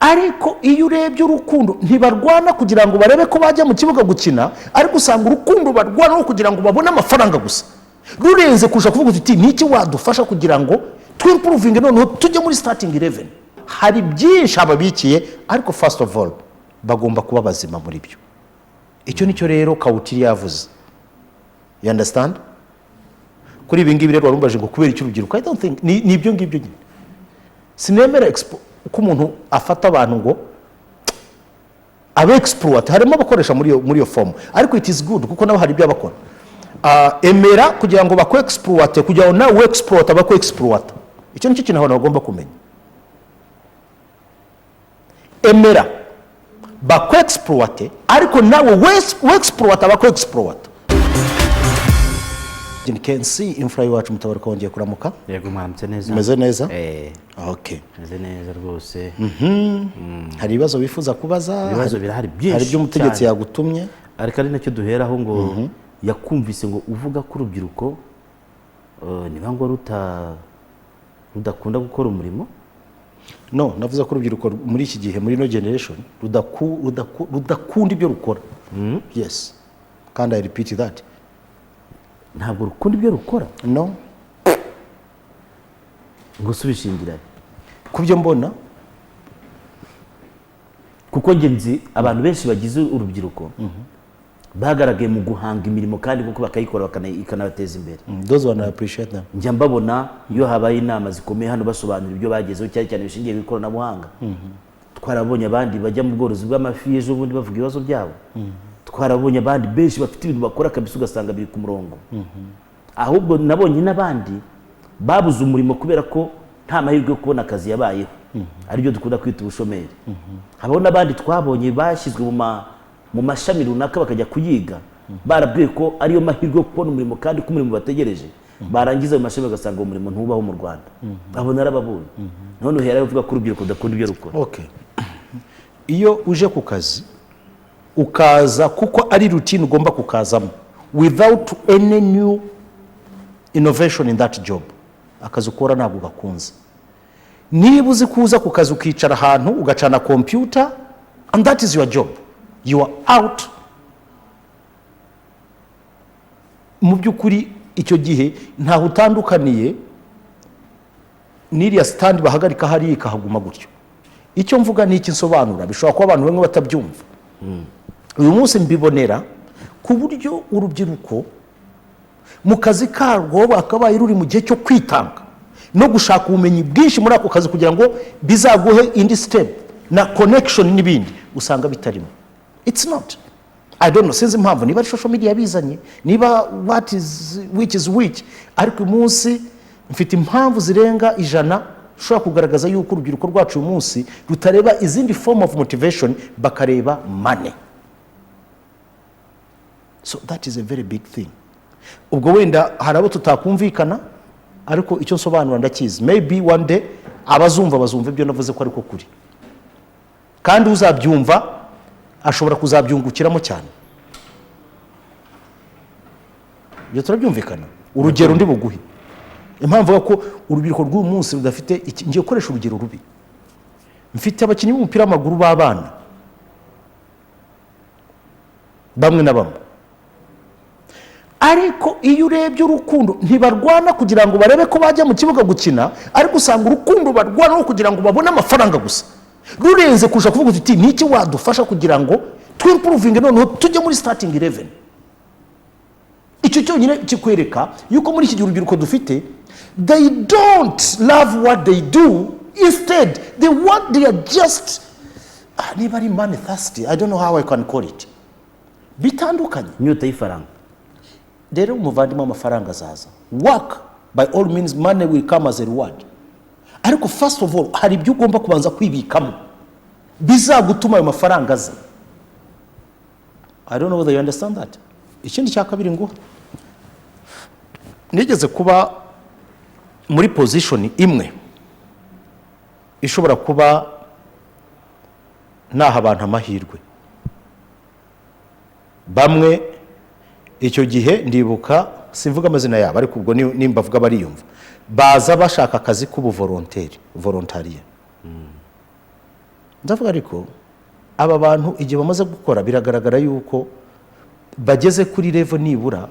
Ariko iyo urebye urukundo, ntibarwana kugira ngo barebe ko bajya mu kibuga gukina, ariko usanga urukundo barwana no kugira ngo babone amafaranga gusa rurenze kurusha kuvuga uti: "Niki wadufasha kugira ngo twimprovinge, noneho tujye muri starting 11?" Hari byinshi ababikiye, ariko first of all bagomba kuba bazima muri byo. Icyo nicyo rero Kautilya yavuze, you understand? Kuri ibi ngibi rero warumbaje ngo kubera iki urubyiruko, I don't think ni ibyo ngibyo nyine. Sinemera ko umuntu afata abantu ngo abe exploit. Harimo abakoresha muri iyo form, ariko it is good kuko nabo hari ibyo bakora. Emera kugira ngo baku exploit, kugira ngo nawe exploit baku exploit. Icyo nicyo kintu abantu bagomba kumenya. Emera baku exploit, ariko nawe we exploit baku exploit. You can see imfura y'iwacu Mutabaruka wongeye kuramuka. Yego, mwaramutse neza. Umeze neza? Eh. Okay. Meze neza rwose. Hari ibibazo wifuza kubaza? Ibibazo birahari byinshi Hari ibyo umutegetsi cyane. yagutumye? Ariko ari nacyo duheraho, ngo yakumvise ngo uvuga ko urubyiruko niba ngo rudakunda gukora umurimo. No, navuze ko urubyiruko muri iki gihe, muri ino generation, rudakunda ibyo rukora, yes, kandi I repeat that. Ntabwo rukunda ibyo rukora? No. Ngo ubishingira? Ku byo mbona. Kuko njye nzi abantu benshi bagize urubyiruko bagaragaye mu guhanga imirimo, kandi kuko bakayikora ikanabateza imbere. Those one I appreciate them. Njya mbabona iyo habaye inama zikomeye hano, basobanura ibyo bagezeho, cyane cyane bishingiye ku ikoranabuhanga. Twarabonye abandi bajya mu bworozi bw'amafi ejo bundi bavuga ibibazo byabo. Twarabonye abandi benshi bafite ibintu bakora kabisa, ugasanga biri ku murongo. Ahubwo nabonye n'abandi babuze umurimo kubera ko nta mahirwe yo kubona akazi yabayeho, aribyo dukunda kwita ubushomeri. Habaho n'abandi twabonye bashyizwe mu mashami runaka, bakajya kuyiga barabwiwe ko ariyo mahirwe yo kubona umurimo, kandi ko umurimo bategereje. Barangiza ayo mashami, bagasanga uwo murimo ntubaho mu Rwanda. Abo narababonye. None uhera uvuga ko urubyiruko rudakunda ibyo rukora? Okay, iyo uje ku kazi, ukaza kuko ari routine ugomba kukazamo without any new innovation in that job, akazi ukora ntabwo gakunze. Niba uzi kuza ku kazi, ukicara ahantu, ugacana computer and that is your job, you are out. Mu by'ukuri icyo gihe ntaho utandukaniye n'iriya stand bahagarika hariya ikahaguma gutyo. Icyo mvuga ni iki nsobanura, bishobora kuba abantu bamwe batabyumva. Uyu munsi mbibonera ku buryo urubyiruko mu kazi karwo bakabaye ruri mu gihe cyo kwitanga no gushaka ubumenyi bwinshi muri ako kazi, kugira ngo bizaguhe indi step na connection n'ibindi, usanga bitarimo. It's not, I don't know, sinzi impamvu, niba ari social media yabizanye, niba what is which is which, ariko uyu munsi mfite impamvu zirenga 100 ushobora kugaragaza yuko urubyiruko rwacu uyu munsi rutareba izindi form of motivation, bakareba money. So that is a very big thing. Ubwo wenda hari abo tutakumvikana, ariko icyo nsobanura ndakizi. Maybe one day abazumva bazumva ibyo navuze ko ariko kuri, kandi uzabyumva ashobora kuzabyungukiramo cyane. Ibyo turabyumvikana. Urugero ndi buguhe, impamvu ko urubyiruko rw'uyu munsi rudafite ngiye gukoresha urugero rubi. Mfite abakinnyi b'umupira w'amaguru b'abana bamwe na bamwe, ariko iyo urebye urukundo, ntibarwana kugira ngo barebe ko bajya mu kibuga gukina, ariko usanga urukundo barwana no kugira ngo babone amafaranga gusa rurenze kurusha kuvuga uti: "Niki wadufasha kugira ngo twimprovinge, noneho tujye muri starting 11?" Icyo cyonyine kikwereka yuko muri iki gihe urubyiruko dufite, they don't love what they do. Instead they want, they are just niba ari money thirsty, I don't know how I can call it, bitandukanye. Inyota y'ifaranga. Rero umuvandimwe, amafaranga azaza. Work by all means, money will come as a reward, ariko first of all hari ibyo ugomba kubanza kwibikamo bizagutuma ayo mafaranga aza. I don't know whether you understand that. Ikindi cya kabiri nguha, nigeze kuba muri position imwe ishobora kuba naha abantu amahirwe bamwe. Icyo gihe ndibuka, simvuga amazina yabo, ariko ubwo nimba avuga bariyumva, baza bashaka akazi k'ubuvolonteri, volontariat. Ndavuga, ariko aba bantu igihe bamaze gukora, biragaragara yuko bageze kuri level nibura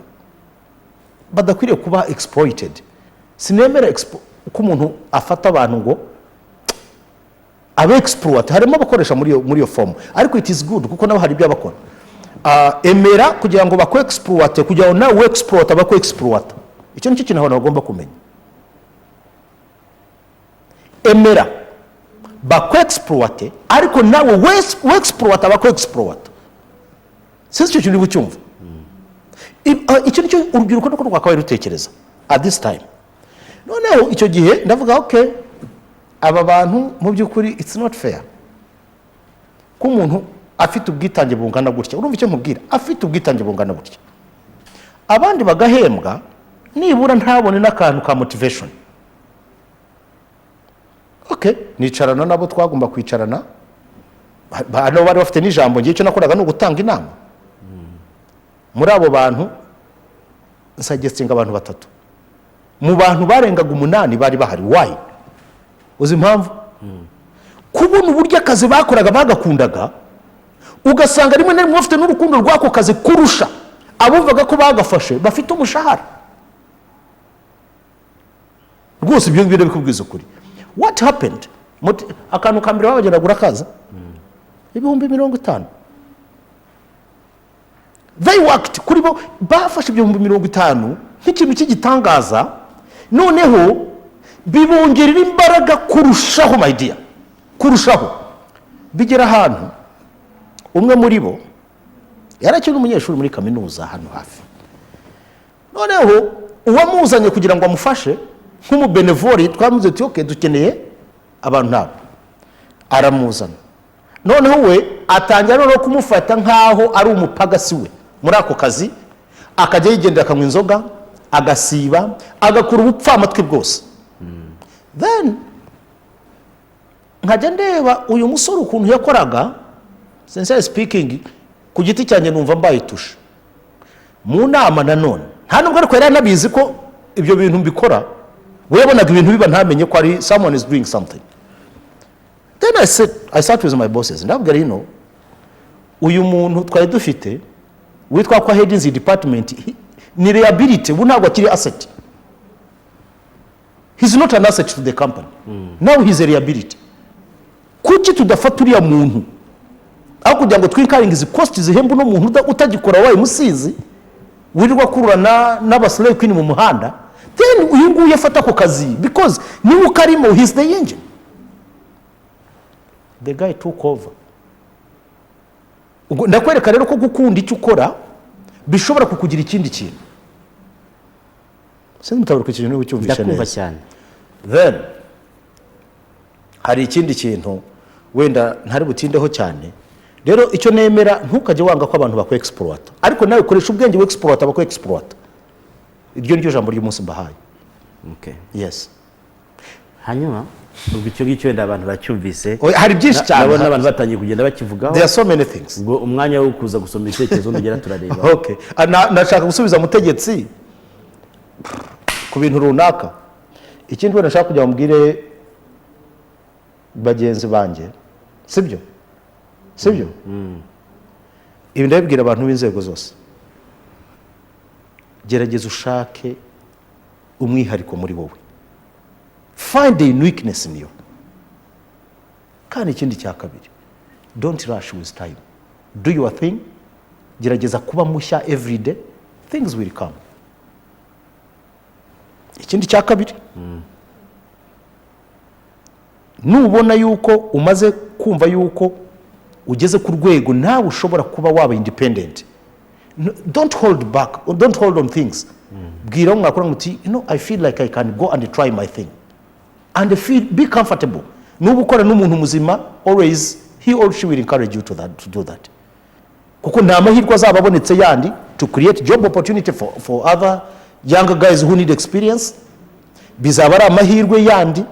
badakwiriye kuba exploited. Sinemera ko umuntu afata abantu ngo abe exploit. Harimo abakoresha muri iyo form, ariko it is good kuko nabo hari ibyo bakora. Emera kugira ngo baku exploit, kugira ngo nawe exploit baku exploit. Icyo nicyo kintu abantu bagomba kumenya. Emera baku exploit, ariko nawe we exploit baku exploit. Sinzi icyo kintu uri bucyumva. Icyo nicyo urubyiruko nuko rwakabaye rutekereza at this time. Noneho icyo gihe ndavuga, okay, aba bantu mu by'ukuri it's not fair ko umuntu afite ubwitange bungana gutya, urumva icyo nkubwira, afite ubwitange bungana gutya, abandi bagahembwa, nibura ntabone n'akantu ka motivation. Okay, nicarana nabo twagomba kwicarana. Hano bari bafite n'ijambo. Ngiye icyo nakoraga ni ugutanga inama. Muri abo bantu nsuggestinga abantu batatu mu bantu barengaga umunani bari bahari. Why? Uzi impamvu? Kubona uburyo akazi bakoraga bagakundaga, ugasanga rimwe na rimwe bafite n'urukundo rw'ako kazi kurusha abumvaga ko bagafashe bafite umushahara. Rwose ibyo ngibyo ndabikubwiza ukuri. What happened? Akantu ka mbere babageraga, urakaza, 50,000. They worked. Kuri bo bafashe 50,000 nk'ikintu cy'igitangaza, noneho bibongerera imbaraga kurushaho, my dear, kurushaho. Bigera ahantu umwe muri bo yari akiri umunyeshuri muri kaminuza hano hafi, noneho uwamuzanye kugira ngo amufashe nk'umubenevori, twamuze tuti, "Okay, dukeneye abantu nk'abo." Aramuzana, noneho we atangira noneho kumufata nk'aho ari umupagasi we muri ako kazi, akajya yigendera, akanywa inzoga, agasiba, agakura ubupfamatwi bwose. Then nkajya ndeba uyu musore ukuntu yakoraga. Sincerely speaking, ku giti cyanjye numva mbaye touché mu nama. Nanone nta nubwo ariko yari anabizi ko ibyo bintu mbikora. We yabonaga ibintu biba, ntamenye ko ari someone is doing something. Then I said, I sat with my bosses, ndababwira, uyu muntu twari dufite witwa ko head in department ni liability. Ubu ntabwo akiri asset. He's not an asset to the company now, he's a liability. Kuki tudafata uriya muntu aho kugira ngo twincurringe izi cost zihemba uno muntu utagikora, wabaye umusizi, wirirwa akururana n'abaslay queen mu muhanda? Then uyu nguyu afata ako kazi because niba ukarimo, he's the engine. The guy took over. Ubwo ndakwereka rero ko gukunda icyo ukora bishobora kukugira ikindi kintu. Sinzi mutabaruka ikintu niba ucyumvishe Ndakumva neza. cyane. Then hari ikindi kintu wenda ntari butindeho cyane. Rero icyo nemera, ntukajye wanga ko abantu baku exploita, ariko nawe koresha ubwenge we exploita baku exploita. Iryo ni ryo jambo ry'umunsi mbahaye. Okay. Yes. Hanyuma ubwo icyo ngicyo wenda abantu bacyumvise. Oya, hari byinshi cyane. Ndabona abantu batangiye kugenda bakivugaho. There are so many things. Ubwo umwanya wo kuza gusoma ibitekerezo nugera turareba. Okay. Nashaka gusubiza mutegetsi ku bintu runaka. Ikindi wenda nshaka kugira ngo mbwire bagenzi banjye, sibyo? Sibyo? Ibi ndabibwira abantu b'inzego zose: gerageza ushake umwihariko muri wowe, find a uniqueness in you. Kandi ikindi cya kabiri, don't rush with time, do your thing. Gerageza kuba mushya every day, things will come. Ikindi cya kabiri, nubona yuko umaze kumva yuko ugeze ku rwego nawe ushobora kuba waba independent, don't hold back, don't hold on things. Bwira abo mwakora muti, "I feel like I can go and try my thing," and feel be comfortable. Nuba ukora n'umuntu muzima, always he or she will encourage you to do that, kuko nta mahirwe azaba abonetse yandi to create job opportunity for other young guys who need experience. Bizaba ari amahirwe yandi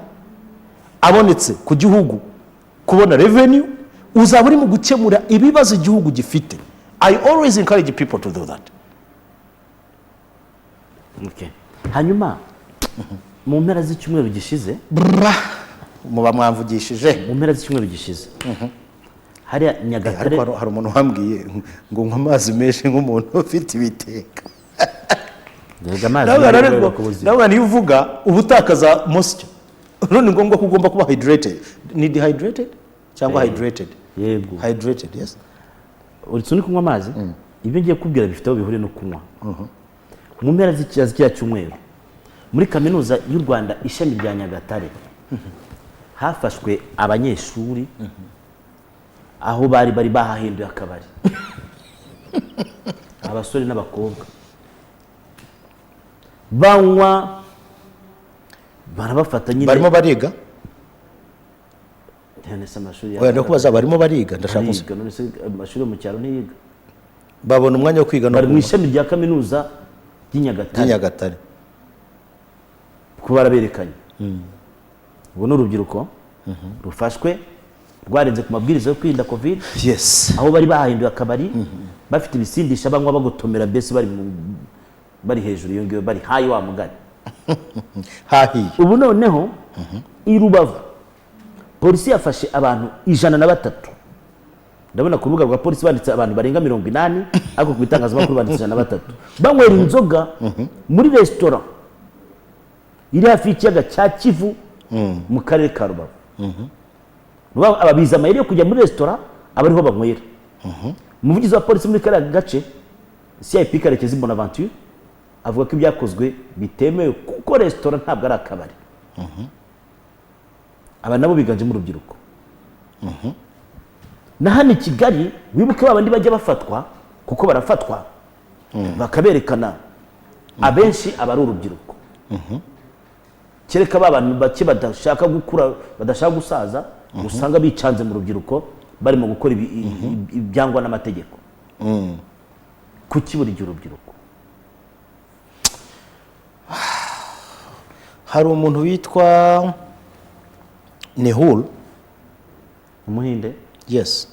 abonetse ku gihugu kubona revenue, uzaba uri mu gukemura ibibazo igihugu gifite. I always encourage people to do that. Okay. Hanyuma mu mpera z'icyumweru gishize Bra. Muba mwamvugishije. Mu mpera z'icyumweru gishize hariya Nyagatare. Ariko hari umuntu wambwiye ngo nywa amazi menshi nk'umuntu ufite ibiteka. Erega amazi Nawe niyo ararerwa. yubaka ubuzima. Nawe niyo uvuga uba utakaza moisture, none ni ngombwa ko ugomba kuba hydrated. Ni dehydrated cyangwa hydrated? Yego. Hydrated, yes. Uretse uri kunywa amazi, ibyo ngiye kubwira bifite aho bihuriye no kunywa. Mu mpera z'ikiriya cyumweru, muri Kaminuza y'u Rwanda, ishami rya Nyagatare, hafashwe abanyeshuri aho bari bahahinduye akabari, abasore n'abakobwa banywa, barabafata nyine. Barimo bariga? None se amashuri Oya, ndakubaza, barimo bariga? Ndashaka Bariga. None se amashuri yo mu cyaro ntiyiga? Babona umwanya wo kwiga no Bari mu kunywa? ishami rya kaminuza ry'i Nyagatare. Ry'i Nyagatare. Kuba baraberekanye, ubu ni urubyiruko rufashwe rwarenze ku mabwiriza yo kwirinda COVID, aho bari bahahinduye akabari, bafite ibisindisha, banywa, bagotomera, mbese bari hejuru iyo ngiyo, bari hayi wa mugani. Hahiye. Ubu noneho i Rubavu polisi yafashe abantu 103. Ndabona ku rubuga rwa polisi banditse abantu barenga 80, ariko ku bitangazamakuru banditse 103, banywera inzoga muri resitora iri hafi y'ikiyaga cya Kivu mu karere ka Rubavu. Ababizi amayeri yo kujya muri resitora aba ariho banywera. Umuvugizi wa polisi muri kariya gace, CIP Karekezi Bonaventure, avuga ko ibyakozwe bitemewe kuko resitora ntabwo ari akabari. Aba nabo biganjemo urubyiruko. Na hano i Kigali, wibuke ba bandi bajya bafatwa, kuko barafatwa bakaberekana, abenshi aba ari urubyiruko, kereka ba bantu bake badashaka gukura, badashaka gusaza, usanga bicanze mu rubyiruko barimo gukora ibyangwa n'amategeko. Kuki buri gihe urubyiruko? Hari umuntu witwa Nehul. Umuhinde? Yes.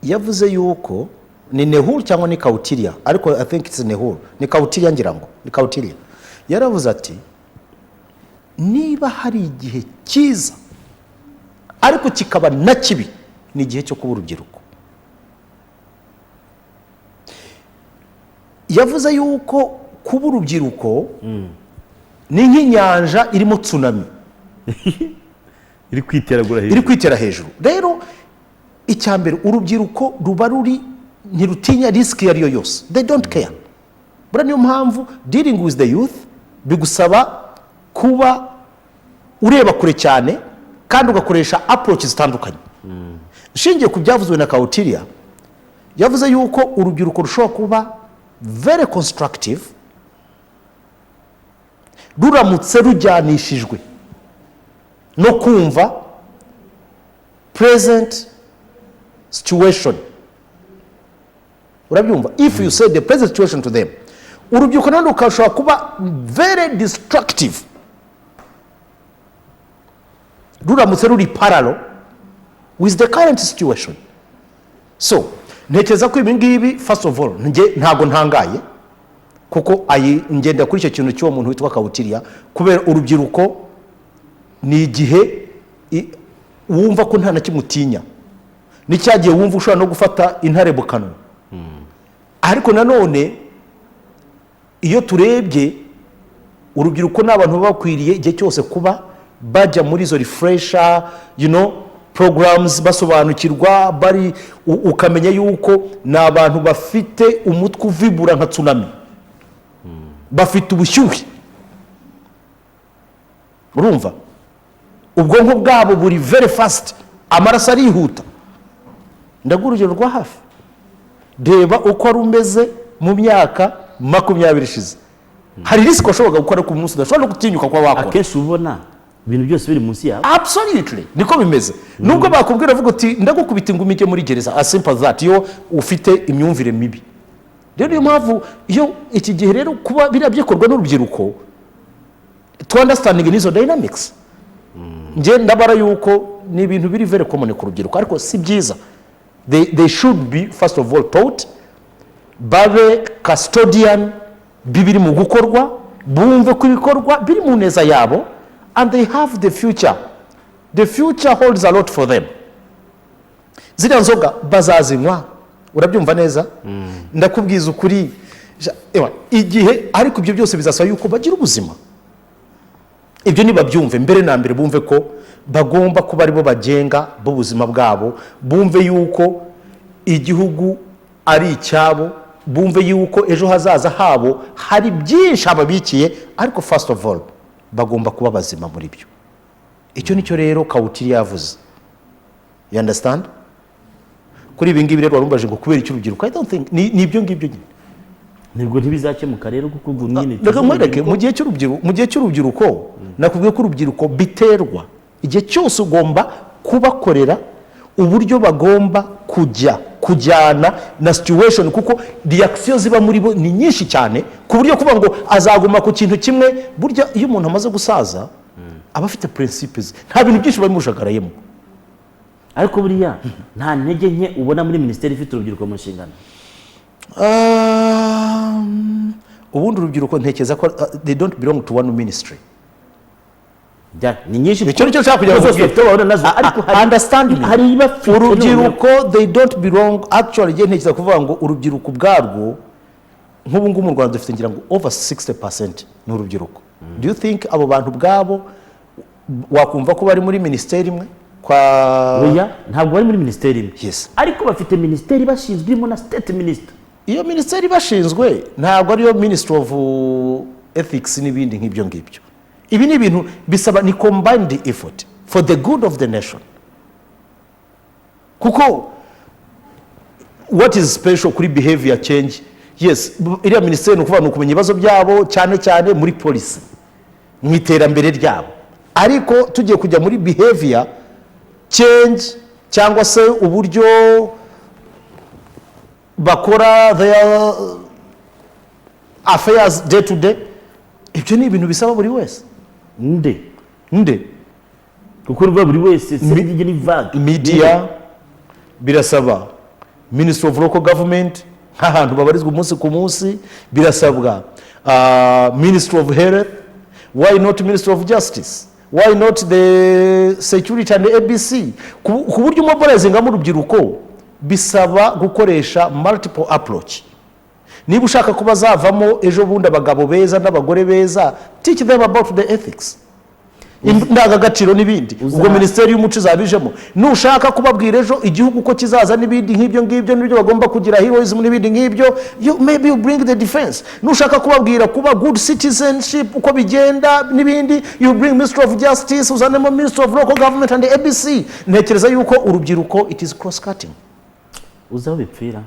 Yavuze yuko ni Nehul cyangwa ni Kautilya, ariko I think it's Nehul, ni Kautilya, ngira ngo ni Kautilya. Yaravuze ati: "Niba hari igihe cyiza ariko kikaba na kibi, ni igihe cyo kuba urubyiruko." Yavuze yuko kuba urubyiruko ni nk'inyanja irimo tsunami. Iri kwiteragura. Iri kwitera hejuru. Rero icya mbere, urubyiruko ruba ruri, ntirutinya risk iyo ari yo yose, they don't care. Buriya niyo mpamvu dealing with the youth bigusaba kuba ureba kure cyane kandi ugakoresha approach zitandukanye. Nshingiye ku byavuzwe na Kautilya, yavuze yuko urubyiruko rushobora kuba very constructive ruramutse rujyanishijwe no kumva present situation. Urabyumva? If you say the present situation to them. Urubyiruko nanone rukashobora kuba very destructive ruramutse ruri parallel with the current situation. So ntekereza ko ibi ngibi, first of all, njye ntabwo ntangaye, kuko ayi ngenda kuri icyo kintu cy'uwo muntu witwa Kautilya, kubera urubyiruko ni igihe wumva ko nta na kimwe utinya, ni cya gihe wumva ushobora no gufata intare mu kanwa. Ariko nanone iyo turebye, urubyiruko ni abantu baba bakwiriye igihe cyose kuba bajya muri izo refresher programs, basobanukirwa, bari ukamenya yuko ni abantu bafite umutwe uvibura nka tsunami, bafite ubushyuhe. Urumva ubwonko bwabo buri very fast, amaraso arihuta. Ndaguha urugero rwa hafi: reba uko wari umeze mu myaka 20 ishize. Hari risk washoboraga gukora ku munsi udashobora no gutinyuka kuba wakora. Akenshi uba ubona ibintu byose biri munsi yawe. Absolutely, niko bimeze. Nubwo bakubwira, avuga uti: "Ndagukubita ingumi ijye muri gereza," as simple as that, iyo ufite imyumvire mibi. Rero niyo mpamvu iyo iki gihe rero kuba biriya bikorwa n'urubyiruko, to understanding n'izo dynamics, njye ndabara yuko ni ibintu biri very common ku rubyiruko, ariko si byiza. They should be first of all taught, babe custodian bibiri mu gukorwa, bumve ko ibikorwa biri mu neza yabo. And they have the future. The future holds a lot for them. Ziriya nzoga bazazinywa, urabyumva neza? Ndakubwiza ukuri, ewa, igihe, ariko ibyo byose bizasaba yuko bagira ubuzima. Ibyo nibabyumve mbere na mbere, bumve ko bagomba kuba aribo bagenga b'ubuzima bwabo, bumve yuko igihugu ari icyabo, bumve yuko ejo hazaza habo hari byinshi hababikiye. Ariko first of all bagomba kuba bazima muri byo. Icyo nicyo rero Kautilya yavuze, you understand? Kuri ibi ngibi rero warumbaje ngo kubera iki urubyiruko, I don't think ni ibyo ngibyo nyine. Nibwo ntibizakemuka rero, kuko ubwo nyine Reka nkwereke, mu gihe cy'urubyiruko, nakubwiye ko urubyiruko biterwa igihe cyose ugomba kubakorera uburyo bagomba kujya kujyana na situation, kuko reaction ziba muri bo ni nyinshi cyane, ku buryo kuvuga ngo azaguma ku kintu kimwe. Burya iyo umuntu amaze gusaza aba afite principes, nta bintu byinshi babimushagarayemo. Ariko buriya nta ntege nke ubona muri minisiteri ifite urubyiruko mu nshingano? Ubundi urubyiruko ntekereza ko they don't belong to one ministry. Ni nyinshi. Icyo nicyo nshaka kugira ngo zose nkubwire. bafite bahura nazo, ariko hari Understand me. hari ibafite. Urubyiruko, they don't belong actually. Njye ntekereza kuvuga ngo urubyiruko ubwarwo, nk'ubu ngubu mu Rwanda dufite ngira ngo over 60% ni urubyiruko. Do you think abo bantu ubwabo wakumva ko bari muri minisiteri imwe kwa? Oya, ntabwo bari muri minisiteri imwe. Yes. Ariko bafite minisiteri bashinzwe irimo na state minister. Iyo minisiteri bashinzwe ntabwo ariyo Ministry of Ethics n'ibindi nk'ibyo ngibyo. Ibi ni ibintu bisaba ni combined effort for the good of the nation, kuko what is special kuri behavior change? Yes, iriya minisiteri ni ukuvuga ni ukumenya ibibazo byabo, cyane cyane muri policy, mu iterambere ryabo. Ariko tugiye kujya muri behavior change cyangwa se uburyo bakora their affairs day to day, ibyo ni ibintu bisaba buri wese. Nde? Nde? Kuko ruba buri wese se ni vague. Media, birasaba Ministry of Local Government nk'ahantu babarizwa umunsi ku munsi, birasabwa Ministry of Health. Why not Ministry of Justice? Why not the security and ABC? Ku buryo umobilizingamo urubyiruko bisaba gukoresha multiple approach. Niba ushaka ko bazavamo ejo bundi abagabo beza n'abagore beza, teach them about the ethics, indangagaciro n'ibindi. Ubwo minisiteri y'umuco izabijemo. Nushaka kubabwira ejo igihugu uko kizaza n'ibindi nk'ibyo ngibyo, n'ibyo bagomba kugira, heroism n'ibindi nk'ibyo, you maybe you bring the defense. Nushaka kubabwira kuba good citizenship uko bigenda n'ibindi, you bring Ministry of Justice, uzanemo Ministry of Local Government and ABC. Ntekereza yuko urubyiruko, it is cross cutting. Uzi aho bipfira?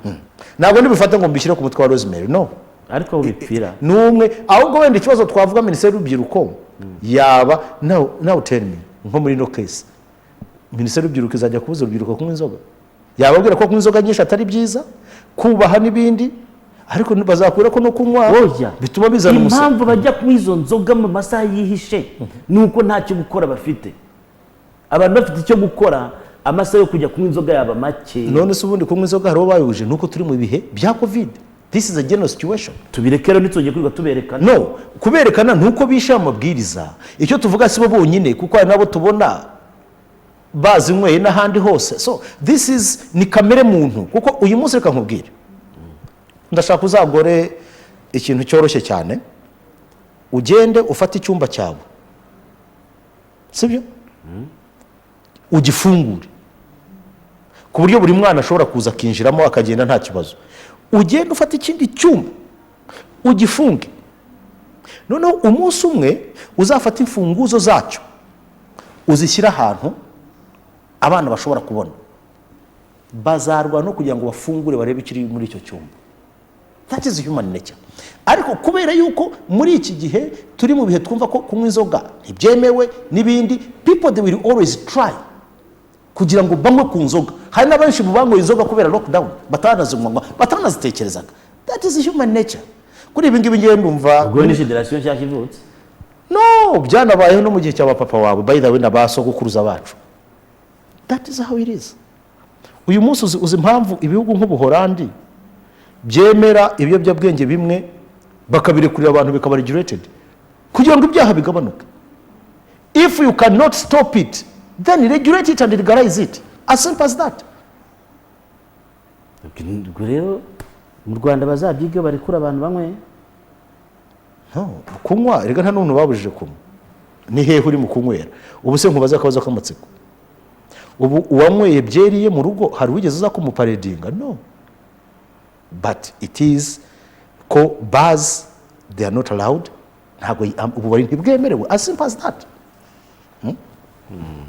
Ntabwo ndibifate ngo mbishyire ku mutwe wa Rosemary, no. Ariko aho bipfira N'umwe. Ahubwo wenda ikibazo twavuga, minisiteri y'urubyiruko yaba, now tell me, nko muri ino case, minisiteri y'urubyiruko izajya kubuza urubyiruko kunywa inzoga? Yababwira ko kunywa inzoga nyinshi atari byiza, kubaha n'ibindi, ariko bazakubwira ko no kunywa Oya. bituma bizana umusaruro. Impamvu bajya kunywa izo nzoga mu masaha yihishe ni uko ntacyo gukora bafite. Abantu bafite icyo gukora, amasaha yo kujya kunywa inzoga yaba make. None se ubundi kunywa inzoga hari uwo bayuje? Ni uko turi mu bihe bya COVID. This is a general situation. Tubireke rero, ntitwongeye kwirirwa tuberekana. No kuberekana ni uko bishe amabwiriza. Icyo tuvuga, si bo bonyine, kuko hari n'abo tubona bazinyweye n'ahandi hose. So this is ni kamere muntu. Kuko uyu munsi, reka nkubwire, ndashaka uzagore ikintu cyoroshye cyane. Ugende ufate icyumba cyawe, sibyo, ugifungure ku buryo buri mwana ashobora kuza akinjiramo akagenda nta kibazo. Ugende ufate ikindi cyumba ugifunge. Noneho umunsi umwe uzafata imfunguzo zacyo uzishyire ahantu abana bashobora kubona. Bazarwana no kugira ngo bafungure barebe ikiri muri icyo cyumba. That is human nature. Ariko kubera yuko muri iki gihe turi mu bihe twumva ko kunywa inzoga ntibyemewe n'ibindi, people, they will always try kugira ngo banywe ku nzoga. Hari na benshi mu banyweye inzoga kubera lockdown batanazinywa, batanazitekerezaga. That is human nature. Kuri ibi ngibi ngiye ndumva Ubwo ni generation nshyashya ivutse. No, byanabayeho no mu gihe cya papa wawe, by the way, na ba sogokuruza bacu. That is how it is. Uyu munsi uzi impamvu ibihugu nk'Ubuholandi byemera ibiyobyabwenge bimwe, bakabirekurira abantu, bikaba regulated kugira ngo ibyaha bigabanuke? If you cannot stop it, then regulate it and legalize it. As simple as that. Ubwo rero mu Rwanda bazabyige, barekura abantu banywe. No, kunywa rega nta n'umuntu babujije kunywa. Ni hehe uri mu kunywera? Ubu se nkubaze akabazo k'amatsiko: ubu uwanyweye byeri ye mu rugo, hari uwigeze uza kumuparedinga? No, but it is ko bars, they are not allowed. Ntabwo ububari ntibwemerewe, as simple as that.